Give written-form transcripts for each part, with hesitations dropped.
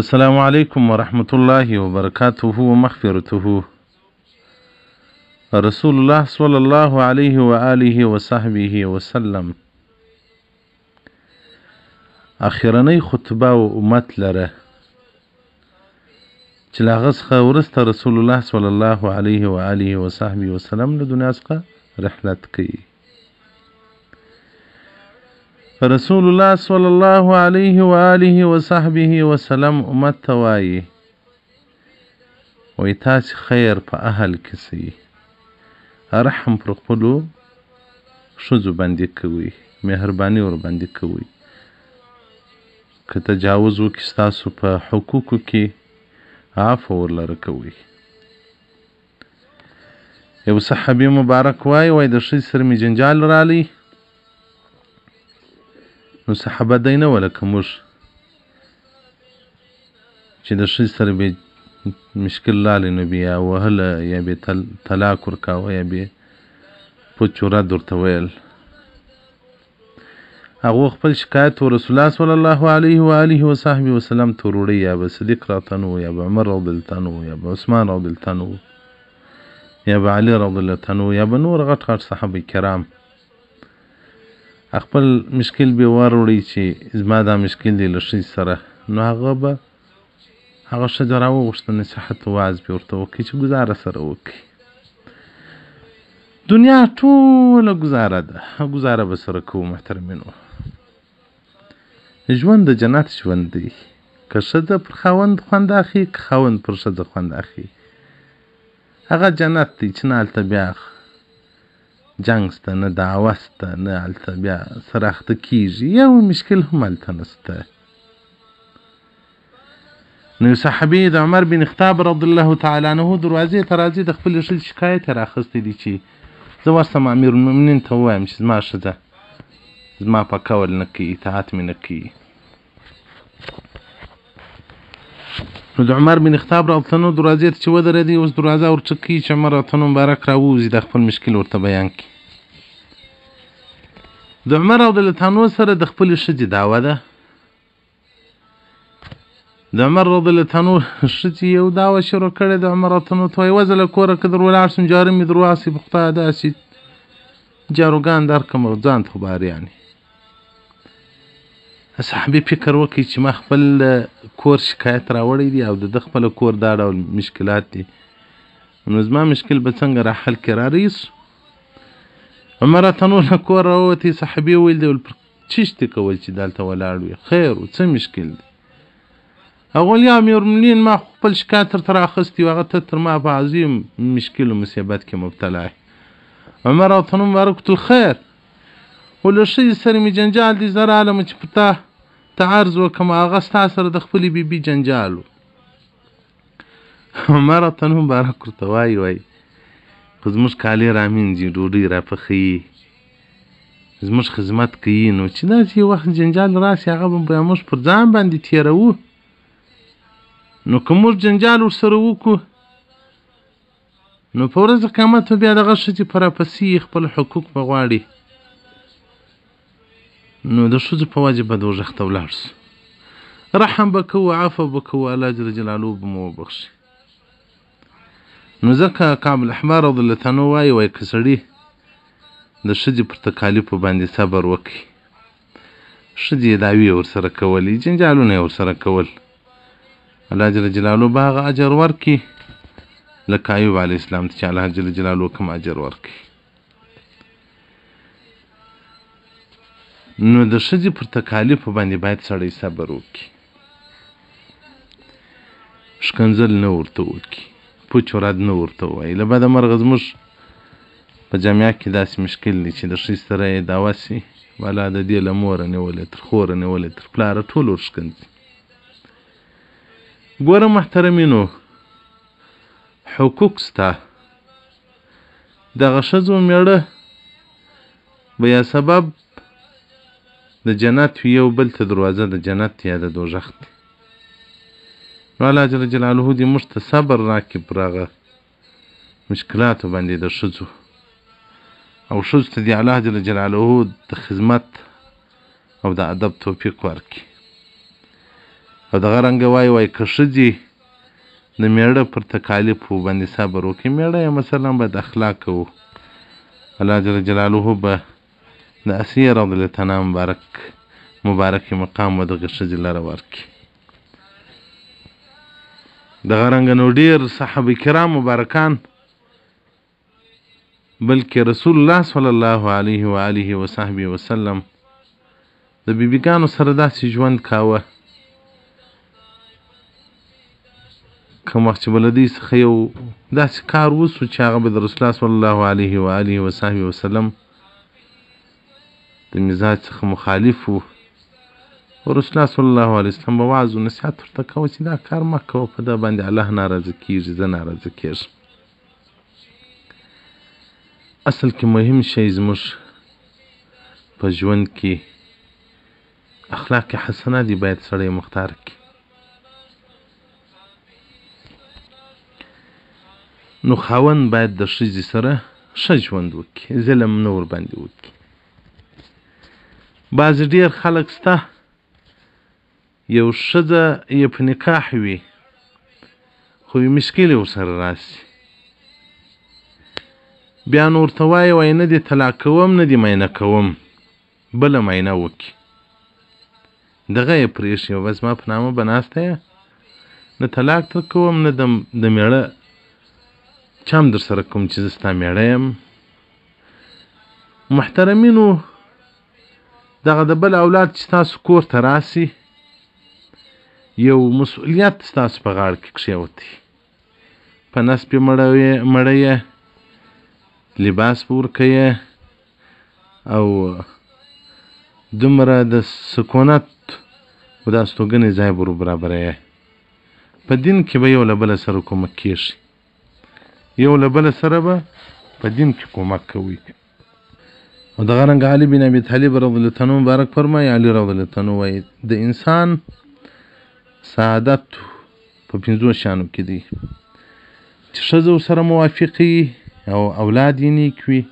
السلام علیکم ورحمة الله وبرکاته ومغفرته. رسول الله صلی الله علیه و آله وصحبه وسلم اخرنۍ خطبه او امت لره چې له هغه څخه وروسته رسول الله صلی الله علیه و آله وصحبه وسلم له دنیا څخه رحلت کوي. رسول الله صلی الله علیه و آله وصحبه وسلم امت ته وایي، وایي تاسې خیر په اهل کې سئ، رحم پر خپلو ښځو باندې کوئ، مهرباني ورباندې کوئ، که تجاوز وکړي ستاسو په حقوقو کې عفو ورلره کوئ. یو صحابي مبارک وایي، وایي د ښځې سره مې جنجال رالی، نو صحابه دی نه وه لکه موږ چې د ښځې سره به مشکل رالی نو بیا وهله یا به طلاق ورکاوه یا به پوچ رد ورته ویل. هغو خپل شکایت و رسول الله صلی الله علیه و آله وصحبه وسلم ته وروړی، یا به صدیق رضی الله عنه، یا به عمر رضی الله عنه، یا به عثمان رضی الله عنه، یا به علی رضی الله عنه، یا به نور غټ غټ صحابه کرام. خپل مشکل به وروړي چې زما دا مشکل دی له ښځې سره، نو هغه به هغه ښځه راوغوښته، نصیحت وعظ به ورته وکړي چې ګزاره سره وکړي. دنیا ټوله ګزاره ده، ګزاره به سره کوو محترمینو. ژوند د جنت ژوند دی، که ښځه پر خاوند خوند اخلي، که خاوند پر ښځه خوند اخلي، هغه جنت دی چې نه هلته بیا جنګ شته، نه دعوه شته، نه هلته بیا سره اخته کېږي، یو مشکل هم هلته نشته. نو یو صحابي د عمر بن خطاب رضی الله تعالی عنه دروازې ته راځي، د خپلې ښځې شکایت یې راخیستی دی چې زه ورسم امیرالمؤمنین ته ووایم چې زما ښځه زما په قول نه کوي، اطاعت مې نه کوي. نو د عمر بن خطاب رضی الله عنه دروازې ته چې ودرېدی، اوس دروازه ورټکوي چې عمر رضی الله مبارک راووځي، د خپل مشکل ورته بیان کړي. د عمر رضی الله عنه سره د خپلې ښځې دعوه ده. د عمر رضی الله عنه ښځې یو دعوه شروع کړې ده، عمر رضی الله عنه ته وایي وځه له کوره، که در ولاړ شم جارو مې در واخلي، په خدای داسې جاروګان درکړم او ځان ته خو باریانې. صحابي فکر وکړي چې ما خپل کور شکایت راوړی دی او د ده خپل کور دا ډول مشکلات دي، نو زما مشکل به څنګه را حل کړي؟ را رئیس عمر رضی الله عنه له کوره راووتی، صحابي وویل دی پر چیش دې کول چې دلته ولاړ وي، خیر و څه مشکل دی؟ هغه ویل یا امیرالمؤمنین ما خو خپل شکایت درته راخیستی و، هغه ته تر ما په عظیم مشکل و مصیبت کې مبتلا یې. عمر رضی الله عنه مبارک ورته خیر خو له ښځې سره مې جنجال دی، زه رالم چې پر تا ته عرض وکړم، هغه ستا سره د خپلې بیبي جنجال و. عمر رضی الله عنه مبارک ورته وایي، وایي خو زموږ کالي رامینځي، ډوډۍ راپخوي، زموږ خدمت کوي، نو چې داسې یو وخت جنجال راسي هغه به بیا موږ پر ځان باندې تېروو، نو که موږ جنجال ورسره وکړو نو په ورځ قیامت به بیا دغه ښځې په راپسې خپل حقوق به غواړي، نو د ښځو په وجه به دوزخ ته ولاړ سو. رحم به کوو، عفو به کوو، الله جل جلاله به مو وبخښي. نو ځکه کعب الاحبار رضی الله عنه وایي، وایي که سړي د ښځې پر تکالیفو باندې صبر وکړي، ښځې یې دعوې ورسره کولې، جنجالونه یې ورسره کول، الله جل جلاله به هغه اجر ورکړي لکه ایوب علیه السلام ته چې الله جل جلاله کوم اجر ورکړي. نو د ښځې پر تکالیفو باندې باید سړی صبر وکړي، ښکنځل نه ورته وکړي، پوچ رد نه ورته ووایي. له بده مرغه زموږ په جامعه کې داسې مشکل دی چې د ښځې سره یې دعوه سي، والا د دې له موره نیولې تر خوره نیولې تر پلاره ټول ورښکنځي. ګوره محترمینو، حقوق سته، دغه ښځو مېړه به یا سبب د جنت وي، یو بل ته دروازه د جنت یا د دوزخ دی. نو الله جل جلاله دې موږ ته صبر راکړي پر هغه مشکلاتو باندې د ښځو، او ښځو ته دې الله جل جلاله د خدمت او د ادب توفیق ورکړي. او دغه رنګه وایي، وایي که ښځې د میړه پر تکالیفو باندې صبر وکړي، میړه یې مثلا بد اخلاقه و، الله جل جلاله به د اسیې رضی الله تعالی مبارک مقام و دغې ښځې لره ورکړي. دغه رنګه نو ډېر صحابه کرام مبارکان، بلکې رسول الله صلی الله علیه و آله و صحبه وسلم د بیبیګانو سره داسې ژوند کاوه، کوم وخت چې به له دوی څخه یو داسې کار وسو چې هغه به د رسول الله صلی الله علیه و آله و صحبه وسلم د مزاج څخه مخالف و، رسول الله صلی الله علیه وسلم به وعظ و نصیحت ورته کاوه چې دا کار مه کوه، په ده باندې الله ناراضه کېږي، زه ناراضه کېږم. اصل کې مهم شی زموږ په ژوند کې اخلاق حسنه دي، باید سړی مختار کړي. نو خاوند باید د ښځې سره ښه ژوند وکړي، ظلم نه ورباندې وکړي. بعضې ډېر خلک سته یو ښځه یې په نکاح وي خو یو مشکل یې ورسره راسي، بیا نو ورته وایي، وایي نه دې طلاق کوم، نه دې معاینه کوم، بله معاینه وکړي. دغه یې پرېښي، بس ما په نامه به ناسته یې، نه طلاق در کوم، نه د مېړه چم در سره کوم چې زه ستا مېړه یم. محترمینو، دغه د بل اولاد چې ستاسو کور ته راسي، یو مسؤلیت ستاسو په غاړه کې کښېوتی، په نس پې مړه یې، لباس به ورکوې او دومره د سکونت و د استوګنې ځای به وربرابروې. په دین کې به یو له بله سره کومک کېږي، یو له بله سره به په دین کې کومک کوي. او دغه رنګ علي بن ابي طالب رضی الله عنه مبارک فرمایي، علي رضی الله عنه وایي د انسان سعادت په پنځو شیانو کې دی، چې ښځه ورسره موافقي او اولاد یې نیک وي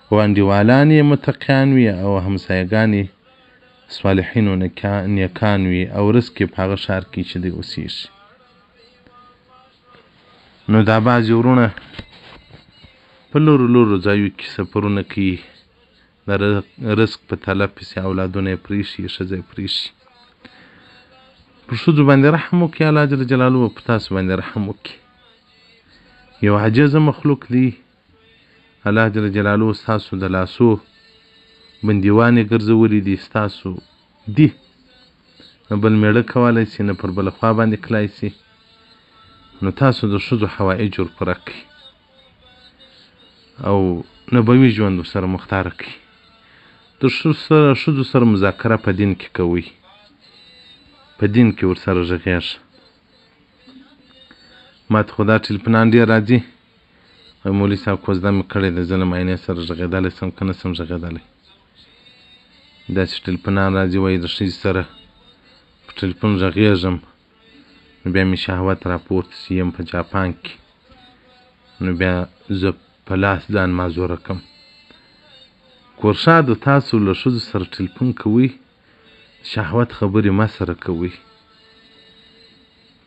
او انډیوالان یې متقیان وي او همسایګان یې صالحین او نیکان وي او رزق یې په هغه ښار کې چې دی اوسېږي. نو دا بعضې وروڼه په لرو لرو ځایو کې سفرونه کوي، د رزق په طلب پسې اولادونه یې پرېښي، ښځه یې پرېښي. پر ښځو باندې رحم وکړي، الله جل جلاله به پر تاسو باندې رحم وکړي. یو عاجزه مخلوق دی، الله جل جلاله ستاسو د لاسو بندیوان یې ګرځولي دي، ستاسو دي، نه بل مېړه کولی سي، نه پر بله خوا باندې کلای سي. نو تاسو د ښځو حوایج ور پوره کړئ او نبوي ژوند ورسره مختاره کړئ. د ښځو سره مذاکره په دین کې کوئ، په دین کې ورسره غږېږه. ما ته خو دا ټلیفونان ډېر راځي، وایي مولوي صاحب کوزده مې کړې ده، زه له معاینې سره غږېدلی سم که نه سم غږېدلی. داسې ټلیفونان راځي، وایي د ښځې سره په ټلیفون غږېږم، نو بیا مې شهوت راپورته سي، یم په جاپان کې، نو بیا زه په لاس ځان معذوره کړم. کورښادو تاسو له ښځو سره ټلیفون کوئ، شهوت خبرې مه سره کوئ.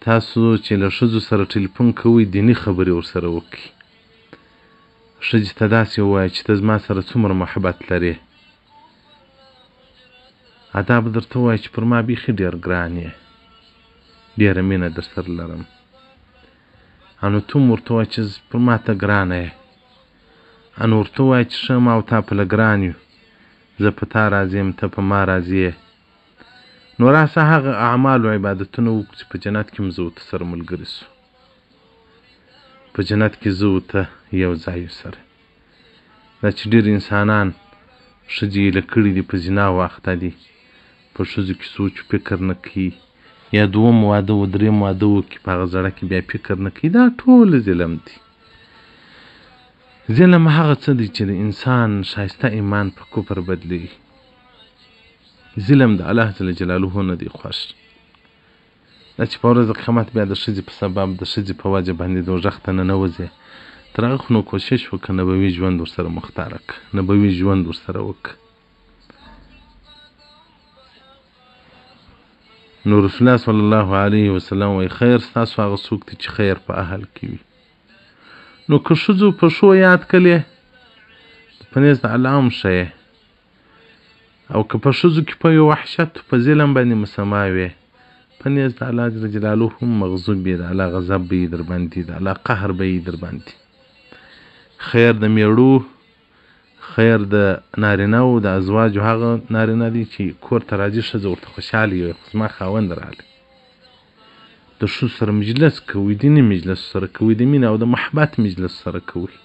تاسو چې له ښځو سره ټلیفون کوئ، دیني خبرې ورسره وکړئ. ښځې ته داسې ووایه چې ته زما سره څومره محبت لرې، ادا به درته ووایي چې پر ما بیخي ډېر ګران یې، ډېره مینه در سره لرم. انو ته هم ورته ووایه چې پر ما ته ګرانه یې، انو ورته ووایه چې ښه ما او تا پله ګران یو، زه په تا راضي یم، ته په ما راضي یې. نو راسه هغه اعمال او عبادتونه وکړو چې په جنت کې هم زه او ته سره ملګري سو، په جنت کې زه او ته یو ځای یو سره. دا چې ډېر انسانان ښځې یې له کړي دي، په زنا اخته دي، په ښځو کې سوچ فکر نه کوي، یا دوم واده و دریم واده وکړي، په هغه زړه کې بیا فکر نه کوي. دا ټول ظلم دی. ظلم هغه څه دی چې د انسان ښایسته ایمان په کفر بدلوي. ظلم د الله جل جلاله نه دی خوښ. دا چې په ورځ د قیامت بیا د ښځې په سبب، د ښځې په وجه باندې دوزخ ته ننوځې، تر هغه خو نو کوشش وکړه نبوي ژوند ورسره مختاره کړه، نبوي ژوند ورسره وکړه. نو رسول الله صلی الله علیه وسلم وایي خیر ستاسو هغه څوک دی چې خیر په اهل کې وي. نو که ښځو په ښو یاد کړې په نزد الله هم ښه یې، او که په ښځو کې په یو وحشت په ظلم باندې مسما وې په نزد الله جل جلاله هم مغضوب یې، د الله غضب به یې در باندې، د الله قهر به یې در باندې. خیر د میړو، خیر د نارینه و د ازواجو هغه نارینه دی چې کور ته راځي ښځه ورته خوشحاله وي، خو زما خاوند راغلی. د ښځو سره مجلس کوي، دیني مجلس سره کوي، د مینې او د محبت مجلس سره کوي.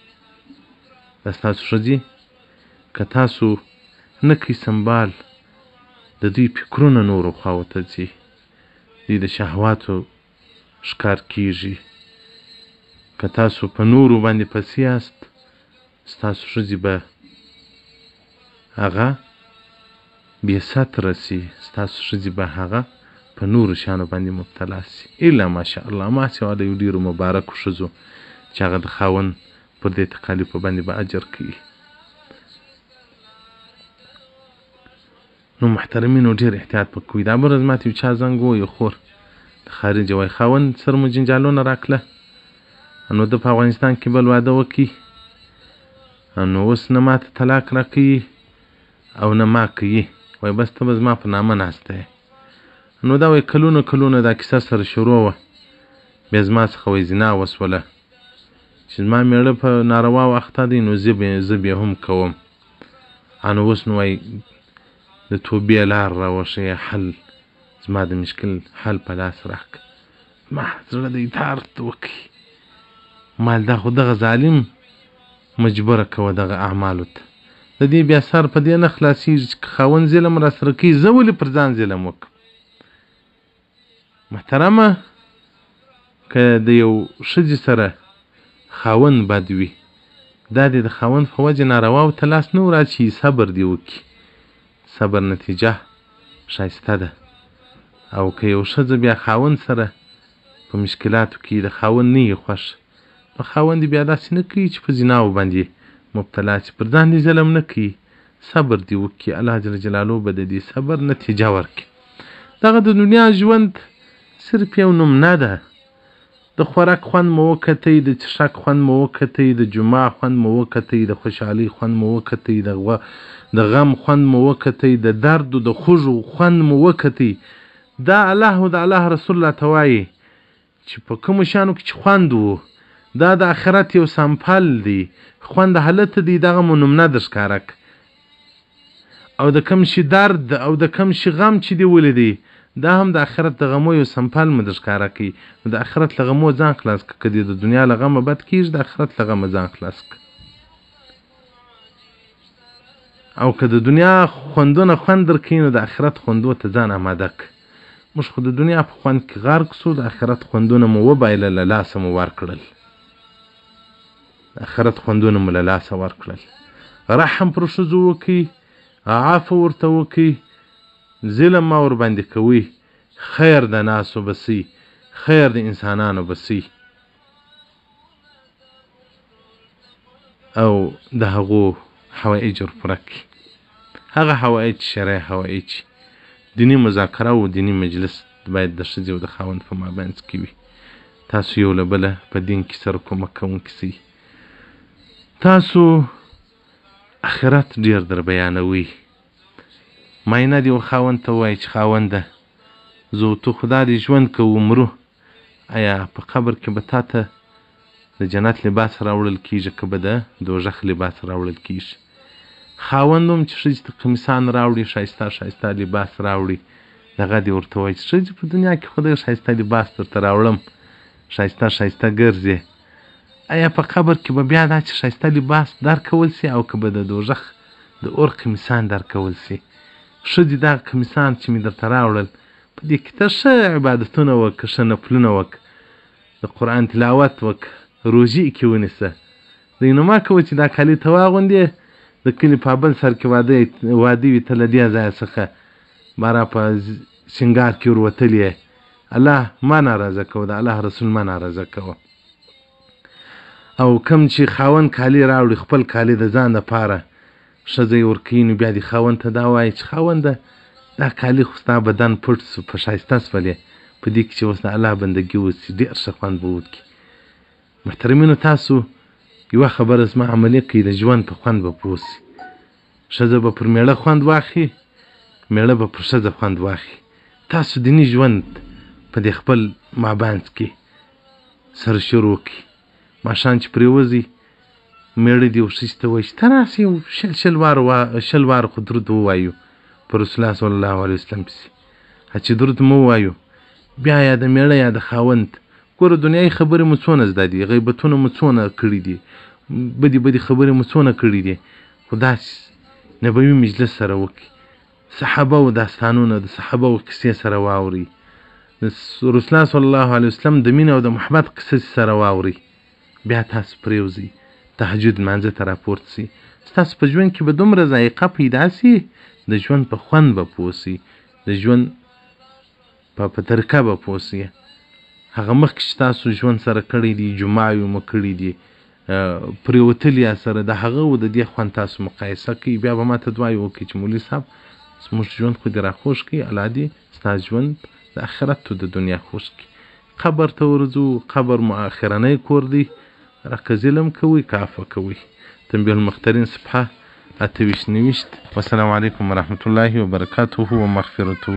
دا ستاسو ښځې که تاسو نه کوئ سنبال د دوی فکرونه نورو خواو ته ځي، دوی د شهواتو ښکار کیږي. که تاسو په نورو باندې پسې یاست ستاسو ښځې به هغه بې ستره سي، ستاسو ښځې به هغه په نورو شیانو باندې مبتلا سي. الا ماشاءالله، ما سوا د یو ډېرو مبارکو ښځو چې هغه د خاوند پر دې تکالیفو باندې به اجر کوي. نو محترمینو ډېر احتیاط به کوئ. دا بله ورځ ماته یو چا زنګ ووهه، یو خور د خارجه وایي خاوند سره مو جنجالونه راکړه، نو ده په افغانستان کې بل واده وکړي، نو اوس نه ماته طلاق راکوي او نه ما کوي، وایي بس ته به زما په نامه ناسته یې. نو دا وایي کلونه کلونه دا کیسه سره شروع وه، بیا زما څخه وایي زنا وسوله چې زما مېړه په نارواو اخته دی، نو زه به هم کوم. نو اوس نو وایي د توبې لار راوښیه، حل زما د مشکل حل په لاس راکړه. ما زړه د درد وکړي، مال دا خو دغه ظالم مجبوره کوه دغه اعمالو ته. د دې بیا سر په دې نه خلاصېږي چې که خاوند ظلم راسره کوي زه ولې پر ځان ظلم وکړم. محترمه که د یو ښځې سره خاوند بد وي، دا دې د خاوند په وجه نارواو ته لاس نه وراچوي، صبر دې وکړي، صبر نتیجه ښایسته ده. او که یو ښځه بیا خاوند سره په مشکلاتو کې د خاوند نه یې خوښ، نو خاوند دې بیا داسې نه کوي چې په زناو باندې مبتلا شي، پر ځان دې ظلم نه کوي، صبر دې وکړي، الله جل جلاله به د دې صبر نتیجه ورکړي. دغه د دنیا ژوند صرف یو نوم نه ده. د خوراک خوند مو وکتئ، د څښاک خوند مو وکتئ، د جماع خوند مو وکتئ، د خوشحالۍ خوند مو وکتئ، د غم خوند مو وکتئ، د درد د خوږو خوند مو وکتئ. دا الله او د الله رسول الله ته وایي چې په کومو شیانو کې چې خوند و، دا د آخرت یو سمپل دی، خوند هلته دی، دغه مو نمونه در ښکاره کړه. او د کوم شي درد او د کوم شي غم چې دې ولیدی، دا هم د آخرت د غمو یو سمپل مو در ښکاره کوي. نو د آخرت له غمو ځان خلاص کړه، که دې د دنیا له غمه بد کېږي، د آخرت له غمه ځان خلاص کړه. او که د دنیا خوندونه خوند درکوي، نو د آخرت خوندو ته ځان آماده کړه. موږ خو د دنیا په خوند کې غرق سو، د آخرت خوندونه مو وبایلل، له لاسه مو ورکړل، د آخرت خوندونه مو له لاسه ورکړل. رحم پر ښځو وکړئ، عفو ورته وکړئ، ظلم مه ورباندې کوئ، خیر د ناسو به سئ، خیر د انسانانو به سئ، او د هغو حوایج ور پوره کړئ. هغه حوایج شرعي حوایج، دیني مذاکره او دیني مجلس باید د ښځې او د خاوند په مابینځ کې وي. تاسو یو له بله په دین کې سره کومک کوونکي سئ. تاسو آخرت ډېر در بیانوئ. ماینه دې و خاوند ته ووایي چې خاونده زه او ته خو دا دې ژوند کوو مرو، ایا په قبر کې به تا ته د جنت لباس راوړل کېږي که به د دوږخ لباس راوړل کېږي؟ خاوند هم چې ښځې ته قمیصان راوړي، ښایسته ښایسته لباس راوړي، دغه دې ورته وایي چې ښځې په دنیا کې خو ډېر ښایسته لباس درته راوړم، ښایسته ښایسته ګرځې، ایا په قبر کې به بیا دا چې ښایسته لباس درکول سي او که به د دوږخ د اور قمیصان درکول سي؟ ښځې دغه قمیصان چې مې درته راوړل، په دې کې ته ښه عبادتونه وکړه، ښه نفلونه وکړه، د قرآن تلاوت وکړه، روژې کې ونیسه. دی نو ما کوه چې دا کالي ته واغوندې، د کلي په بل سر کې واده وي، ته له دې ځایه څخه بارا په سینګار کې وروتلې یې. الله ما ناراضه کوه، د الله رسول ما ناراضه کوه. او کم چې خاوند کالي راوړي، خپل کالي د ځان دپاره ښځه یې ورکوي، نو بیا دې خاوند ته دا وایي چې خاونده دا کالي خو ستا بدن پټ سو، په ښایسته سولې، په دې کې چې اوس د الله بندګي وسي ډېر ښه خوند به وکړي. محترمینو تاسو یوه خبره زما عملي کړئ، د ژوند په خوند به پوه سئ. ښځه به پر مېړه خوند واخلي، مېړه به پر ښځه خوند واخلي. تاسو دیني ژوند په دې خپل مابانځ کې سره شروع کړئ. ماښام چې پرېوځئ مېړه دې ښځې ته وایي چې ته راسې یو 20 واره خو درود ووایو پر رسول الله صلی الله علیه وسلم پسې. چې درود مو ووایو بیا یا د مېړه یا د خاوند، ګوره دنیایي خبرې مو څونه زده دي، غیبتونه مو څونه کړي دي، بدې بدې خبرې مو څونه کړي دي، خو داسې نبوي مجلس سره وکړي، صحابه و داستانونه د صحابه و قصې سره واوري، د رسول الله صلی الله علیه وسلم د مینې او د محبت قصې سره واوري، بیا تاسو پرېوځئ تهجد لمانځه ته راپورته سئ. ستاسو په ژوند کې به دومره ذایقه پیدا سي، د ژوند په خوند به پوه سئ، د ژوند په طریقه به پوه سئ. هغه مخکې چې تاسو ژوند سره کړی دی، جماعې مو کړي دي، پرېوتلي یا سره، د هغه او د دې خوند تاسو مقایسه کړئ. بیا به ماته دعا وکړئ چې مولوي صاحب زموږ ژوند خو دې راخوښ کړي، الله دې ستا ژوند د آخرت او د دنیا خوښ کړي. قبر ته ورځو، قبر مو آخرنی کور دی، راکه ظلم کوئ که عفوه کوئ. تنبیه المختارین صفحه 28 29. والسلام علیکم ورحمة الله وبرکاته ومغفرته.